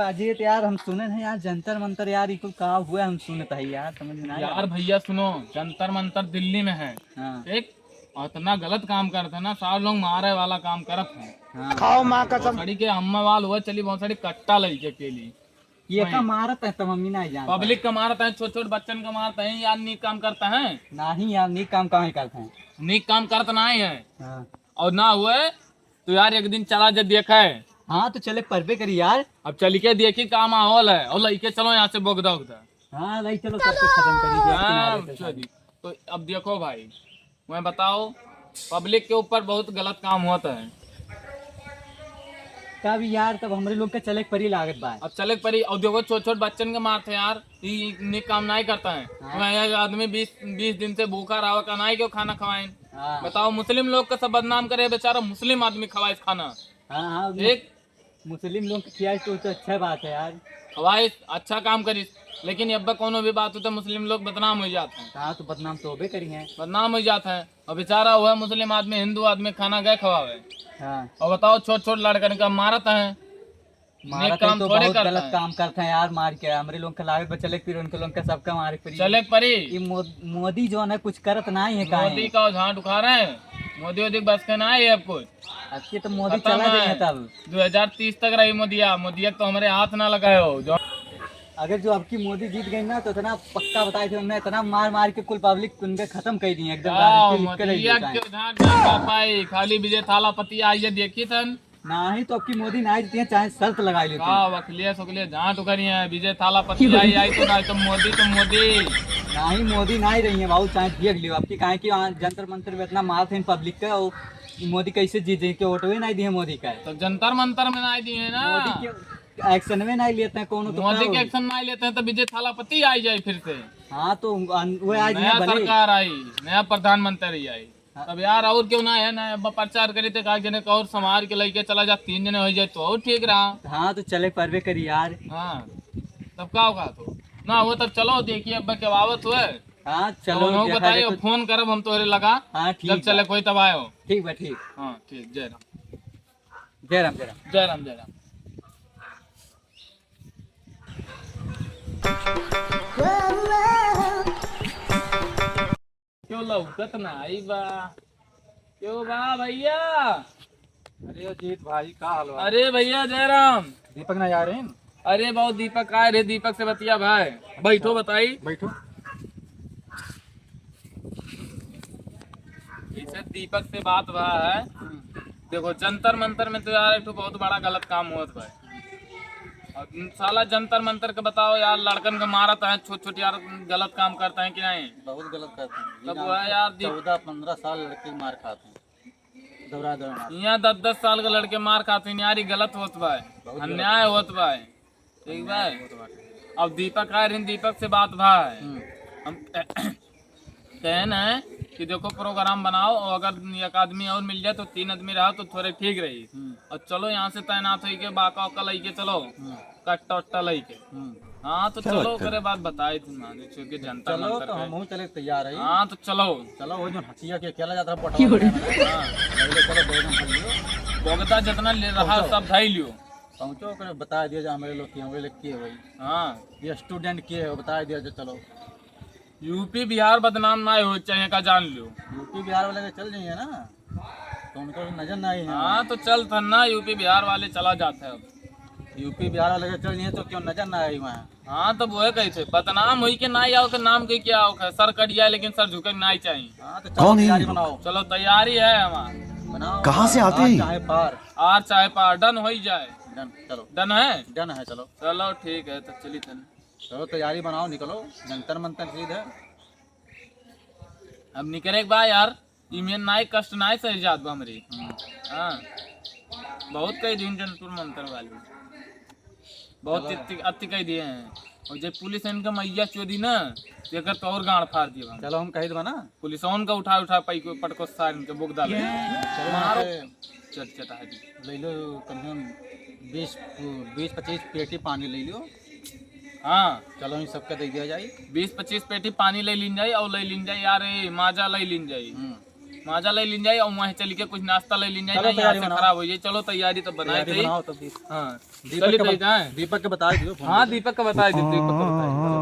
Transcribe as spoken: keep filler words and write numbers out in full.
अजीत यार, हम सुने हैं यार, जंतर मंतर यार, ई कुल का हुआ, हम सुनत है यार, समझ में ना आया। यार भैया सुनो, जंतर मंतर दिल्ली में है। हाँ। ठीक? और इतना गलत काम करते हैं ना, सार लोग मारे वाला काम करत हैं। हाँ। खाओ माँ कसम। भोसड़ी के अम्मा वाल हुआ चली, भोसड़ी कट्टा लइके के लिए। ये का वहीं। मारत है तो मम्मी ना जान। पब्लिक का मारत है, छोट छोट बच्चन का मारत है यार, नीक काम करता है। नहीं यार, नीक काम काहे करते हैं? नीक काम करत ना है। हाँ। और ना हुए तो यार एक दिन चला जा देखे। हाँ, तो चले परबे करी यार। अब चल के देखी का माहौल है, और लइके चलो यहाँ से बोगदा उगदा। हाँ, लई चलो, सबके खत्म करी दे, हाँ, किनारे पे छोड़ दी। तो अब देखो भाई, मैं बताओ, पब्लिक के ऊपर बहुत गलत काम होता है। तब यार, तब हमरे लोग के चले के परी लागत बा। अब चले के परी, और देखो, छोट छोट बच्चन के मारते हैं यार, ई नीक काम नहीं करता है। हाँ। वह आदमी बीस, बीस दिन से भूखा रहा, का नहीं क्यों खाना खवाएं? हाँ। बताओ, मुस्लिम लोग का सब बदनाम करे, बेचारा मुस्लिम आदमी खवाए खाना। हाँ, हाँ, एक मुस्लिम लोग के खियाए तो, तो अच्छा बात है यार। खवाए अच्छा काम करिस, लेकिन अब कोनो भी बात हो तो मुस्लिम लोग बदनाम हो जाते हैं। हाँ, तो बदनाम तो होबे करी हैं। बदनाम हो जाते हैं। और बेचारा हुआ मुस्लिम आदमी, हिंदू आदमी खाना गए खवावे। हाँ। और बताओ, छोट छोट लड़कन का मारत हैं। मारत नीक है काम तो थोड़े बहुत करता गलत है। काम करते हैं यार, मार के हमरे लोग के लागत बा चले के परी, उनके लोग के सबका मारे के परी। चले के परी। ये मो-, मोदी जो है कुछ करत नहीं है काहे। मोदी का झांट उखा रहे हैं, मोदी वोदी बस के ना है अब कुछ। अब के तो मोदी खत्म चला है। जाइए तब। दो हज़ार तीस तक रही मोदिया, मोदिया तो हमारे हाथ ना लगाए हो जो। अगर जो अब की मोदी जीत गई ना तो इतना पक्का बताए थे, उनने इतना मार मार के कुल पब्लिक उनके खत्म कर दी एकदम, आओ, गारंटी लिख के रख मोदिया दिया है। के झांट ना खा पाई, खाली विजय थालापति आई है, देखी थन। नाही तो अब की मोदी नाही जीती है, चाहे शर्त लगाई लेती। का वकलिया सुकलिया झांट उखरी है, विजय थालापति आई, आई तो ना, तो मोदी तो मोदी। नाही, मोदी नाही रही है बाबू, चाहे देख लियो अब की, काहे कि वहाँ जंतर मंतर में इतना मार थे पब्लिक का, वो मोदी कैसे जीत जाए, के वोटवे नाही दिए मोदी का। तो जंतर मंतर में नाही दिए ना। मोदी के एक्शन में नाही लेते हैं कौन, तो मोदी का के होई? एक्शन नाही लेते हैं तो विजय थालापति आई जाए फिर से। हाँ, तो अन-, वो आज नया ना भले सरकार आई, नया प्रधानमंत्री आई। हाँ। तब यार और क्यों ना है ना, अब प्रचार करी थे, कहा जने का और संभाल के लइके चला जा, तीन जने हो जाए तो और ठीक रहा। हाँ, तो चले परबे करी यार। हाँ, तब का होगा तो ना हो, तब चलो देखिए अब के आवत हुए। हाँ, तो चलो, उन्हों देखा बताइए, जाए तो। फोन करब हम तोहरे लगा, हाँ, ठीक जब चले बा। कोई तब आयो। ठीक बा, ठीक। हाँ, ठीक, जय राम। जय राम, जय राम। जय राम, जय राम। क्यों लौकत ना आई बा? क्यों बा भैया? अरे अजीत भाई, का हाल बा? अरे भैया जयराम। दीपक ना आ रहे हैं? अरे बहुत दीपक आए रहे, दीपक से बतिया भाई। बैठो बताई। बैठो। इसे दीपक से बात हुआ है। हम्म। देखो जंतर मंतर में तो यार एक ठो बहुत बड़ा गलत काम होत भाई। अब साला जंतर मंतर के बताओ यार, लड़कन के मारत हैं, छोट छोट यार गलत काम करते हैं कि नहीं? बहुत गलत करते हैं। तब वो है यार, दी- चौदह पन्द्रह साल लड़के मार खाते हैं, दौड़ा दौड़ा मार। यहाँ दस दस साल के लड़के मार खाते हैं यार, ये गलत होत बा, बहुत गलत। अन्याय होत बा, ठीक बा। अन्याय होत बाटे। अब दीपक आए रहे, दीपक से बात भा है। हम्म। हम कहन है कि देखो प्रोग्राम बनाओ और अगर एक आदमी और मिल जाए तो तीन आदमी रहा तो थोड़े ठीक रही। हम्म। और चलो यहाँ से तैनात होई के बाका ओका लइके चलो, हम्म। कट्टा उट्टा लइके। हम्म। हाँ तो चलो, चलो, चलो। ओकरे बाद बताई तुम, हाँ, जो कि जनता चलो, मंत्र तो पे। हमहू चले तैयार है। हाँ तो चलो। चलो, वो जो हंसिया के अकेला जाता है, बटवा क्यों रे? लगा है। हाँ। पहले चलो, बैगन फल लियो। बोगदा जितना ले रहा पहुंचो। सब धाई लियो। पहुंचो, ओकरे बता दिया जा हमरे लोग की, हमरे लोग के है भाई। हाँ। ये स्टूडेंट के है, बता दिया जा, चलो। यूपी बिहार बदनाम ना हो चाहिए का जान लो। यूपी बिहार वाले के चल जाइए ना, तो उनको नजर ना आई है। हाँ, तो चल थन ना, यूपी बिहार वाले चला जाते हैं अब। यूपी बिहार वाले के चल जाइए तो क्यों नजर ना आई वहाँ। हाँ, तो वो कही थे, बदनाम हुई के ना आओ के नाम के क्या आओ के, सर कट जाए लेकिन सर झुके के ना चाहिए। हाँ, तो चलो कौन है तैयारी ये? बनाओ। चलो तैयारी है हमार। बनाओ। कहाँ से आते हैं? चाहे पार। आर चाहे पार, डन हो ही जाए। डन, चलो। डन है? डन है, चलो। चलो ठीक है, तो चली थन। चलो तैयारी बनाओ, निकलो, जंतर मंतर सीध है। अब निकले के बा यार, इमे नाई कष्ट नाई सही जात बा हमरी। हम्म। हाँ, बहुत कही दिन जंतर मंतर वाली, बहुत चलो। अति, अति कही दिए हैं। और जब पुलिस इनका मैया चोदी ना, तो एकर तो और गांड फाड़ दिए हम। चलो हम कही देबा ना। पुलिस उनका उठा उठा पाई को पटको सार इनके बुक डाले। चलो मारो। यहाँ से चट चट है। ले लो कम से कम बीस, बीस पच्चीस पेटी पानी ले लो। हाँ। चलो, इन सबके दे दिया जाए। बीस पच्चीस पेटी पानी ले लीन जाए और ले लीन जाए यार, ये माजा ले लीन जाए। हम्म। माजा ले लीन जाए और वहीं चल के कुछ नाश्ता ले लीन जाए, चलो, नहीं, यहाँ तैयारी से बनाओ। खराब हो जाए। चलो, तैयारी तो बनाए तैयारी थे। बनाओ तब दीप-, हाँ, दीपक चलिए, के तैयार बत-, जाए। दीपक के बताई दियो, फोन हाँ, पे। दीपक के बताई दियो, दीपक के बताई दियो।